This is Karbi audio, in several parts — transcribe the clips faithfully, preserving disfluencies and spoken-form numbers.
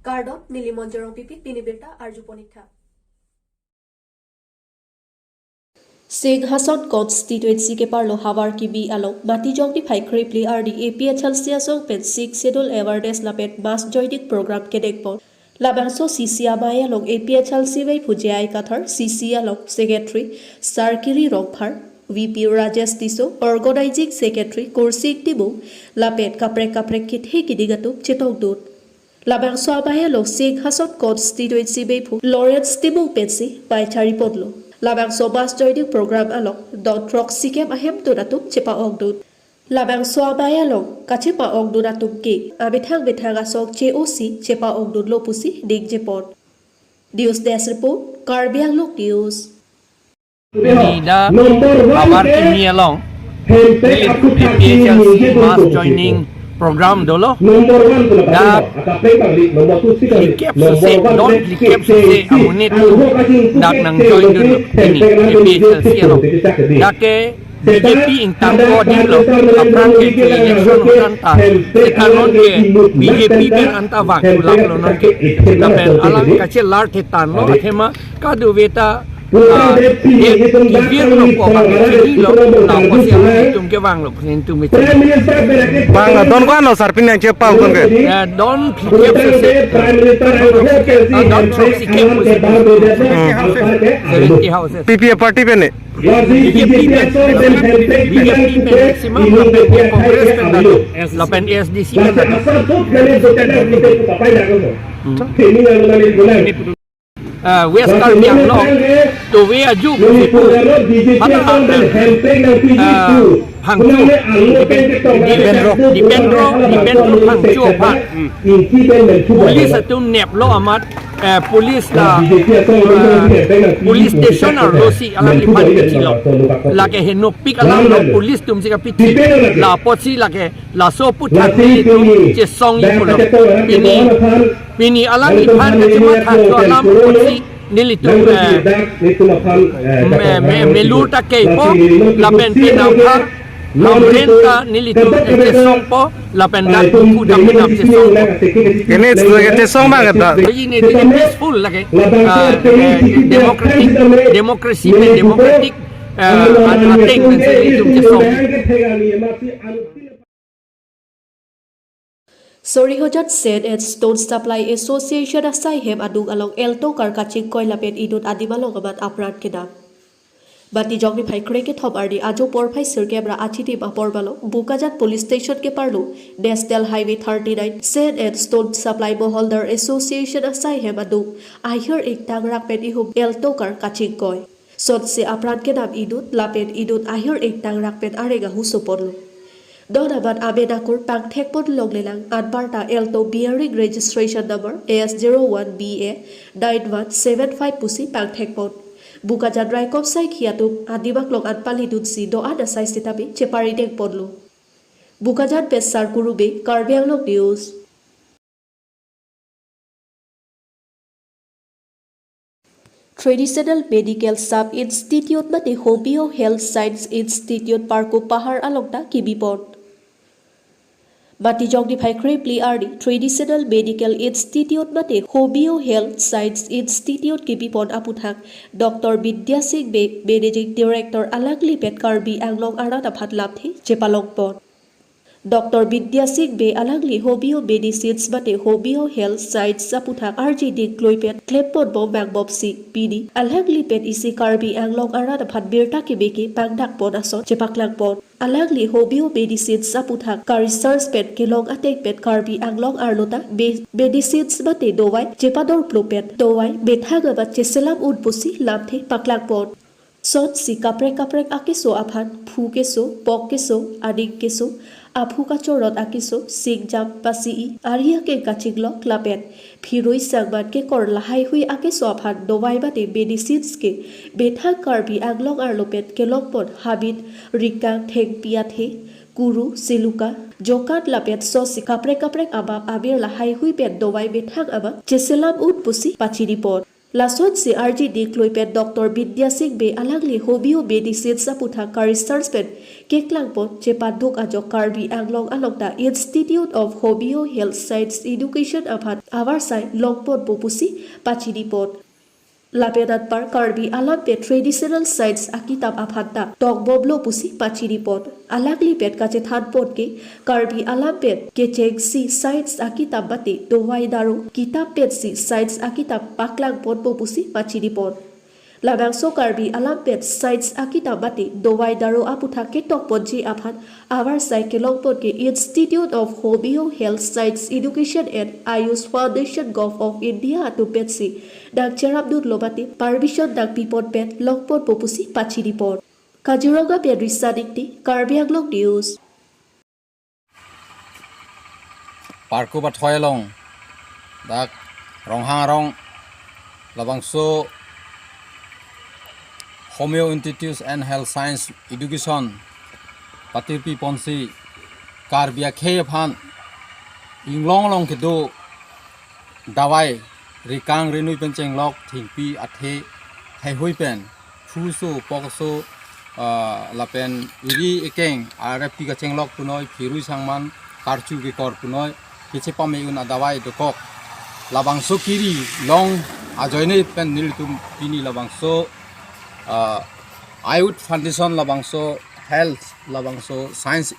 Kardom, neli Monjorong Pipi, pini birta arju pon ik tha. Singhason constituency keparlo Havar Kimi along Matijong niphai kre phli arni A P H L C asong pen Sixth Schedule awareness lapen mass joining program kedeng pon. Labangso C C amei along A P H L C vei phu J I Kathar, C C along Secretary Sarkiri Rongphar, V P Rajesh Tisso, Organizing Secretary Kursing Timung, lapen kaprek kaprek kethe keding atum chetongdun. Labangso amei along Singhason constituency vei phu Lawrence Timung pensi pai chari ponlo. Labangso mass joining program along don throksi kep ahemtun atum chepa-ongdun. Labangso amei along kachepa-ongdun atum ke amethang methang asong che-osi chepa-ongdunlo pusi ningje pon. News Desk Report, Karbi Anglong News. Pini dak Havar Kimi along, neli A P H L C mass joining program dolo. Dak phlikep suse, don phlikep suse amonit dak nang joindunlo pini A P H L C along. Dak ke B J P ingtangko adimlo, aphrang ke election hotan ta, seta non ke B J P pen anta vang, kulak lo non ke. Lapen alang kachelar thetanlo, athema kadokave ta, ah, eh, kivir lo ko bang chinilo, la kosi alang itum ke vanglo, itum ke. Bang, don ko-an lo sir, pini nangchepal don ke? Eh, don phlikep suse. Ah, don throksi kep suse. Hmm. Seventy houses. P P A party pen ne? B J P pen, B J P pen maximum, lapen Congress pen dak, lapen A S D C pen dak. Ah, West Karbi Anglong, tove ajuk sipu, hala, ah, Phangcho, Dipendro, Dipendro, Dipendro Phangcho aphan. Police atum neplo amat, eh, police la, eh, police station arlosi alangliphan pichilo. Lake henopik alam lo police atumsi kapichi. La apotsi lake laso aputhak nelitum chesongji pulo. Pini, pini alangliphan kachematha alam apotsi nelitum, eh, me, me, melur ta keipo, lapen penang ha, hamren ta nelitum, eh, chesongpo, lapen dak phu dam dam chesongpo. Kene chesong bang ta. Jadi neli peaceful lake, ah, eh, democratic, democracy pen democratic, eh, ateng pen si nelitum chesong. Sorihojan Sand and Stone Supply Association asai hem adung along Alto car kachingkoi lapen inut adim along amat apran kedam. Matijong niphai kre kethom arni ajo porphai sirkep ra achitim apor malom Bokajan Police Station keparlo National Highway thirty-nine Sand and Stone Supply Beholder Association asai hem adung ahir ingtang rak pen ihum Alto car kachingkoi. Sonsi apran kedam inut lapen inut ahir ingtang rak pen areng ahu soponlo. Don amat amen akur pangthek pon longlelang, anparta Alto bearing registration number A S zero one B A nine one seven five pusi pangthek pon. Bokajan raikom saikhi atum adim aklong an palidunsi do-an asai sitame cheparideng ponlo. Bokajan pen Sarkuru Bey, Karbi Anglong News. Traditional Medical Sub Institute mate Hobio Health Science Institute Parku Pahar along ta kimi pon. Matijong niphai kre phli arni Traditional Medical Institute mate Hobio Health Science Institute kimi pon aputhak Doctor Bidya Sing Bey, Managing Director, alangli pen Karbi Anglong arat aphan lamthe chepalong pon. Doctor Bidya Sing Bey alangli Hobio Medicines mate Hobio Health Science aputhak arje dingkloi pen klem ponbom vangbomsi pini alangli pen isi Karbi Anglong arat aphan birta keme ke pangdak pon ason chepaklang pon. Alangli Hobio Medicines aputhak ka-research pen kelong ateng pen Karbi Anglong arlo ta me-, medicines mate dovai chepadorplo pen dovai methang amat cheselam un pusi lamthe paklang pon. Sonsi kaprek kaprek akeso aphan, phu keso, pok keso, aning keso, aphu kachorot akeso, singjam, pasi-i, ari akeng kachinglok lapen phirui sangman kekor lahaihui akeso aphan dovai mate medicines ke methang Karbi Anglong arlo pen kelong pon habit, rikang, thengpi athe, kuru, siluka, jokan lapen sonsi kaprek kaprek abap abir lahaihui pen dovai methang amat cheselam un pusi pachini pon. Lasonsi arjidi klui pen Doctor Bidya Sing Bey alangli Homeo Medicine aputhak ka-research pen keklangpon chepaduk ajok Karbi Anglong along ta Institute of Homeo Health Science Education aphan avarsai longponpo pusi pachinipon. Lapen anpar Karbi alam pen traditional science akitap aphan ta tokbomlo pusi pachinipon. Alangli pen kachethanpon ke Karbi alam pen kechengsi science akitap mate dawai daro kitap pensi science akitap paklangponpo pusi pachinipon. Labangso Karbi alam pen science akitap mate dawai daro aputhak ketokponji aphan avarsai kelongpon ke Institute of Homeo Health Science Education and Ayush Foundation Govt. Of India atum pensi nangcherapdunlo mate permission nangpipon pen longponpo pusi pachinipon. Kaziranga pen Risa Dingti, Karbi Anglong News. Parku Bathoi along dak Ronghang arong labangso Homeo Institute and Health Science Education patirpiponsi Karbi akhei aphan inglong along kedo dawai rikang rinui pen chenglok thingpi athe haihui pen phuso pokso, ah, lapen iri ekeng arep ti kachenglok punoi phirui sangman karchu kekor punoi kechepame un adawai dokok labangso kiri long ajoine pen nelitum pini labangso, ah, Ayush Foundation labangso health labangso science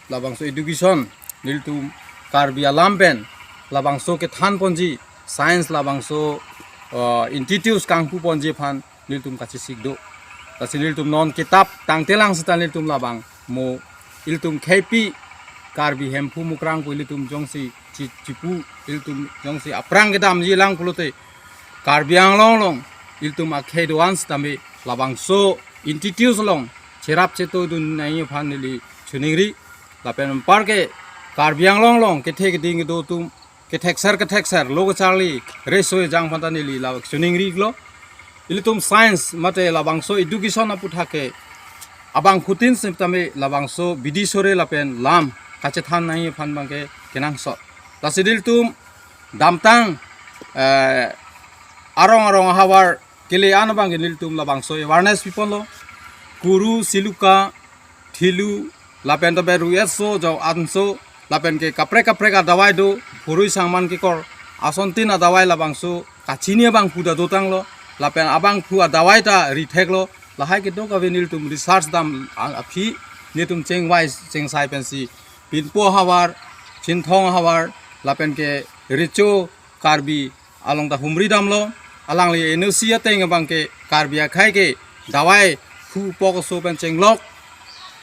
labangso education nelitum Karbi alam pen labangso kethanponji science labangso, ah, institute kangpuponji aphan nelitum kachesik do. Lasi nelitum non kitap tangtelang seta nelitum labang mo ilitum kheipi Karbi Hemphu Mukrang pu ilitum jongsi chi-, chipu ilitum jongsi aphrang kedamji lang pulote Karbi Anglong along ilitum akhei do-an setame labangso institute along cherap chetodun nangji aphan neli choningri lapen anpar ke Karbi Anglong along kethe keding kedo atum kethekser kethekser lo kacharli reso ejang aphan ta neli la choningri lo. Ilitum science mate labangso education aputhak ke abangphutin setame labangso bidi sore lapen lam kachethan nangji aphan abangke kenangsot. Lasi nelitum damtang, eh, arong arong ahavar kele-an abangke nelitum labangso awareness piponlo. Kuru, siluka, thilu, lapen ta beru eso jo anso lapen ke kaprek kaprek adawai do, phurui sangman kekor asontin adawai labangso kachini abangphu ta dotanglo lapen abangphu adawai ta ritheklo. Lahai kedo kave nelitum research dam a-, aphi nelitum chengvai chengsai pensi Pinpo ahavar, Chinthong ahavar lapen ke Recho Karbi along ta humri damlo. Alangli N O C ateng abangke Karbi akhei ke dawai phu pokso pen chenglok,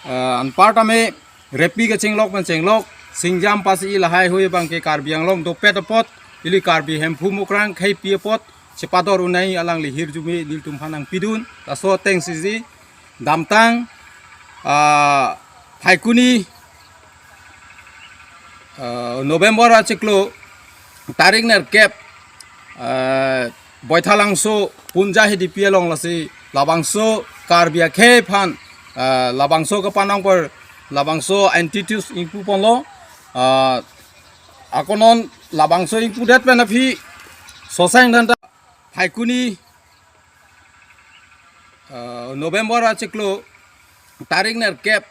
eh, anpar tame repi kachenglok pen chenglok, singjam pasi lahaihui abangke Karbi Anglong dopet apot, ili Karbi Hemphu Mukrang kheipi apot chepador un nangji alangli hirjume nelitum aphan nangpidun. Laso ateng siji damtang, ah, Phaikuni, ah, November achiklo tarik nerkep, ah, Boithalangso Punja Hidipi along lasi labangso Karbi akhei aphan, ah, labangso kapanong por labangso institute ingpuponlo, ah, ako non labangso ingpudet pen aphi Soseng Dhenta Phaikuni, ah, November achiklo tarik nerkep,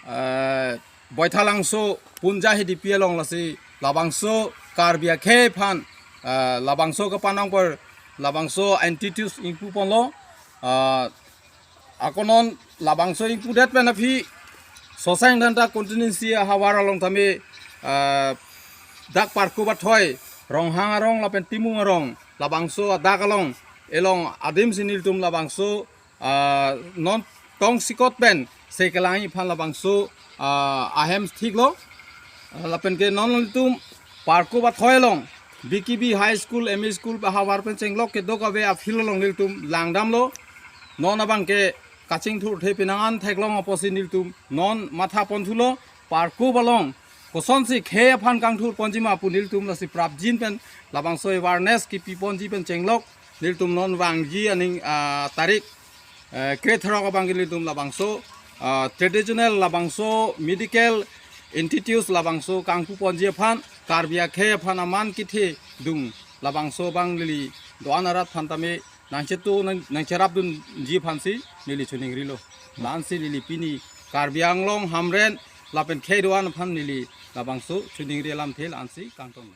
ah, Boithalangso Punja Hidipi along lasi labangso Karbi akhei aphan, ah, labangso kapanong por labangso institute ingpuponlo, ah, ako non labangso ingpudet pen aphi Soseng Dhenta constituency ahavar along tame, ah, dak Parku Bathoi, Ronghang arong lapen Timung arong labangso adak along elong adim si nelitum labangso, ah, non tongsekot pen sekelangji aphan labangso, ah, ahem thiklo. Ah, lapen ke non nelitum Parku Bathoi along B K B High School, M E School ahavar pen chenglok kedo kave afield along nelitum langdamlo. Non abangke kachingthurthe pinangan theklong apotsi nelitum non mathaponthulo. Parku along kosonsi khei aphan kangthurponji ma pu nelitum lasi prapjin pen labangso awareness kipiponji pen chenglok nelitum non vangji aning, ah, tarik, eh, krethrok abangke nelitum labangso, ah, traditional labangso medical institute labangso kangpuponji aphan Karbi akhei aphan aman kethedung Labangso abang neli do-an arat aphan tame nangchetu nang, nangcherapdunji aphansi neli choningrilo. La-ansi neli pini Karbi Anglong Hamren lapen khei do-an aphan neli labangso choningri alamthe la-ansi kangtong.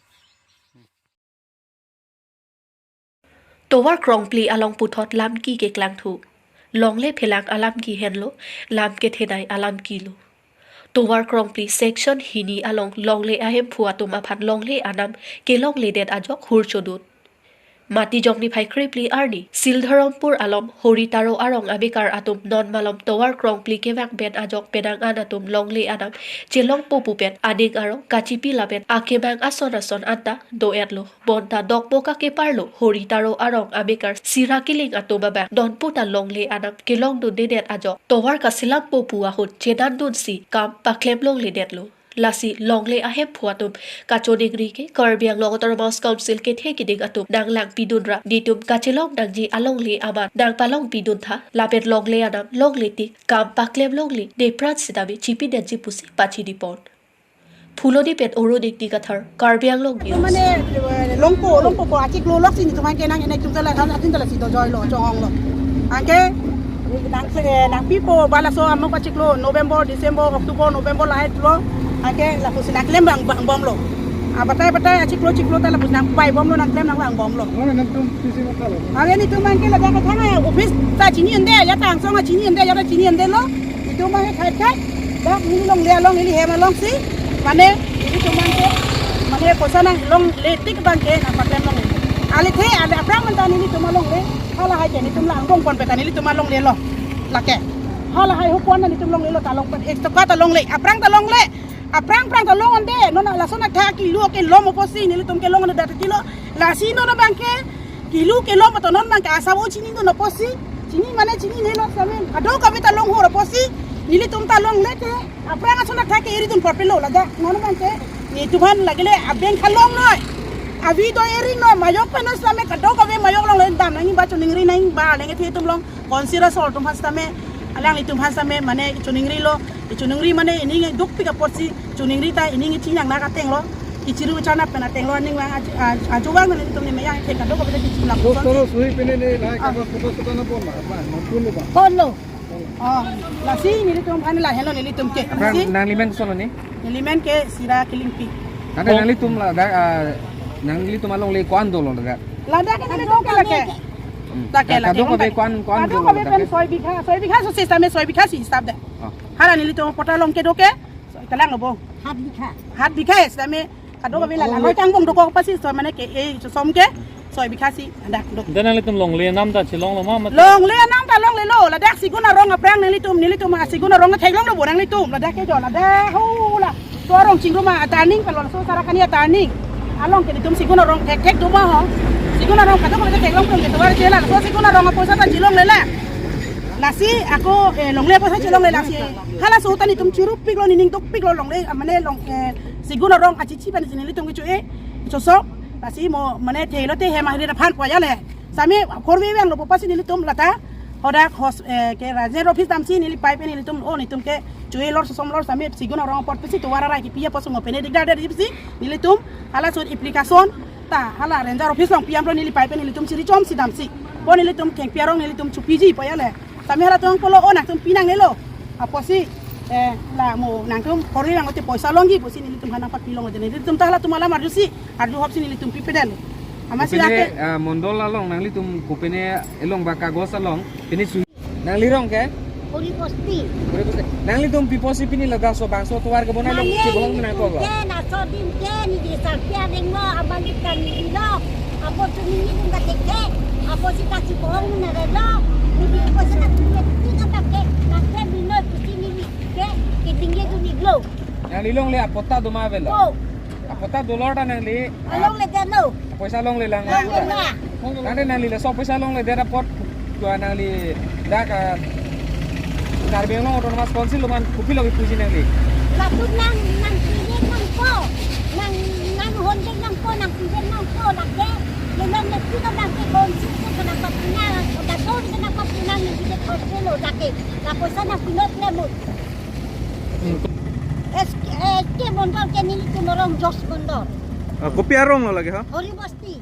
Tovar Krongpli along puthot lamki keklangthu. Longle phelang alamki henlo, lam kethenei alamkilo. Tovar Krongpli section hini along longle ahemphu atum aphan longle anam kelongledet ajok hur chodun. Matijong niphai krephli arni, Sildharampur along Hori Taro arong abekar atum non malom Tovar Krongpli kevang pen ajok penang an atum longle anam chelongpo pu pen aning arong kachipi lapen akemang ason ason anta do-etlo. Bonta dokmoka keparlo Hori Taro arong abekar Sira Kiling atum abang donpu ta longle anam kelongdundedet ajok tovar kaselampo pu ahut chenandunsi kam paklem longledetlo. Lasi longle ahemphu atum kachoningri ke Karbi Anglong Autonomous Council kethe keding atum nanglangpidunra netum kachelong nangji alongle amat nangpalongpiduntha lapen longle anam longle tik kam paklem longle nepran sitame chipinetji pusi pachinipon. Phuloni pen Oro Dikti Kathar, Karbi Anglong News. Mane, eh, longpo, longpo po, achiklo loksi netum aphan ke nang, netum ta la, atin ta lasi dojoilo, chonglo. Anke, nang, eh, nangpipo, ba laso amok achiklo, November, December, October, November lahai pulo. Anke, lapusi nangklem bang, bang bomlo. Ah, batai, batai, achiklo, chiklo ta lapusi nangpai bomlo, nangklem nang bang bomlo. Mana nangtum pisi mathalo? Anke netum aphan ke ladak kethang ya, office ta chini ende, ya ta angsong chini ende, ya ta chini endelo. Netum aphan ke khai khai. Dak neli longle along, neli hem alongsi. Mane, netum aphan ke, mane, poisa nanglongle tik abang ke, nangpaklem long. Alithe, ale aphrang manta nelitum alongle. Halahai ke, netum la angbong ponpe ta nelitum alonglelo. Lake. Halahai hupon netum longlelo ta long pen. Ek toka ta longle. Aphrang ta longle. Aphrang aphrang ta long ande. Non lason athak kilu ke lom apotsi, nelitum ke long ande dat kilo. Lasi non abang ke. Kilu kelom ato non abang ke asabo chinidun apotsi, chini mane chininelo sitame. Kadokave ta longhor apotsi, nelitum ta longle te. Aphrang ason athak ke eridun porpelo ladak. Non abang ke, netum aphan lagile abeng khalong noi. Avi do ering noi, mayok pen noi sitame kadokave mayok longle dam nangji ba choningri nangji ba lenge the atum along. Konsira sol atum aphan sitame, alanglitum aphan sitame, mane choningrilo. Choningri mane ining dukpik apotsi, choningri ta ining chinang nak atenglo. Kichiru chanap pen atenglo aning vang aj-, aj-, ajuvang netum ne meyang ke kadokave ta kichiru lang. Doktor sui pene ne lai kagos photo soto na bon ma, ma, ma pun lo ba. Pon lo. Oh, lasi nelitum aphan la helo nelitum ke. Aphrang si? Nangli men koson ni? Neli men ke Sira Kilingpi. Tangte nanglitum ladak, ah, nanglitum alongle ko-an dolo ladak? Ladak ke nelitum ke lake. Hmm. Lake, lake. Kadokave ko-an, ko-an dolo ladak ke? Kadokave pen soi bigha, soi bigha so sitame soi bigha si hisap de. Oh. Hala nelitum pota along kedo ke, so, kalang lo bo. Hat bigha. Hat bigha sitame kadokave la, la, la, kang bong dokok apotsi so mane ke, eh, so som ke, soi bigha si, dak dok. Dan nanglitum longle anam ta chelonglo ma, mat- Longle anam ta longlelo, ladak Sigun arong aphrang nelitum, nelitum a Sigun arong theklonglo bo nanglitum, ladak ke jo, ladak hu la. So arong chingrum a turning palo, so Sarakani a turning. Along ke netum Sigun arong thekthek do ma ho. Sigun arong kadokave theklong prong ke tovar chela, so Sigun arong apoisa ta chelongle la. Lasi ako, eh, longle apoisa chelongle lasi. Halaso ta netum chirupiklo, nening dukpiklo longle, mane long, eh, Sigun arong achichi pen si nelitum kecho-e, choso, lasi mo, mane thelo te hem ahri aphan poya le. Sitame khorve vanglo pu apotsi nelitum lata, hadak hos-, eh, ke Range Office damsi neli pai pen nelitum, oh, netum ke cho-e lor sosom lor sitame Sigun arong apot pusi tovar arai kipi apotsi mo pene dikdar dikdar pusi nelitum, halaso application, ta, hala Range Office along piam lo neli pai pen nelitum chiri chomsi damsi. Bo nelitum kengpi arong nelitum chopiji poya le. Sitame halatum pulo, oh, nangtum pinangnelo. Apotsi, eh, la mo nangtum khorve vanglote poisa longji pusi nelitum aphan nangpapilong aja nelitum ta halatum alam arjusi, arju hopsi nelitum pipedel. Amatsi kopine, lake. Ah, mondol along nanglitum kopine elong ba kagos along, pine su-, nangli rong ke? Hori Bosti. Hori Bosti. Nanglitum pi apotsi pini ladak so bangso tovar kebonailo, mane chibohong nangkoklo. Ke laso adim ke neli sarpi areng lo, abang kita neli lo. Apo tu neli dun ka thekthek. Apo sita chibohong nanglo. Neli apo sita neli tik abang ke nangkle binoi pusi neli ke kedingledun-iklo. Nangli longle apotta do ma avelo? Oh. Apotta dolor ta nangli, ah, longledetlo. Poisa longlelang. Longlelang. Tangte nangli laso poisa longledet apot, ko nangli dak, ah, Karbi Anglong Autonomous Council along man kopilo kipuji nangli? Latum nang, nangpidun nangpo. Nang, nang hundred nangpo, nangpidun nangpo, lake. Lelong le pidun nangke council ke nangpapinang, katon ke nangpapinang, nang bibit council lo, lake. La poisa nangpinot le mut. Hmm. Es, eh, ke mondol ke nelitum arong Jos mondol. Ah, kopi arong lo lake, ha? Hori Bosti.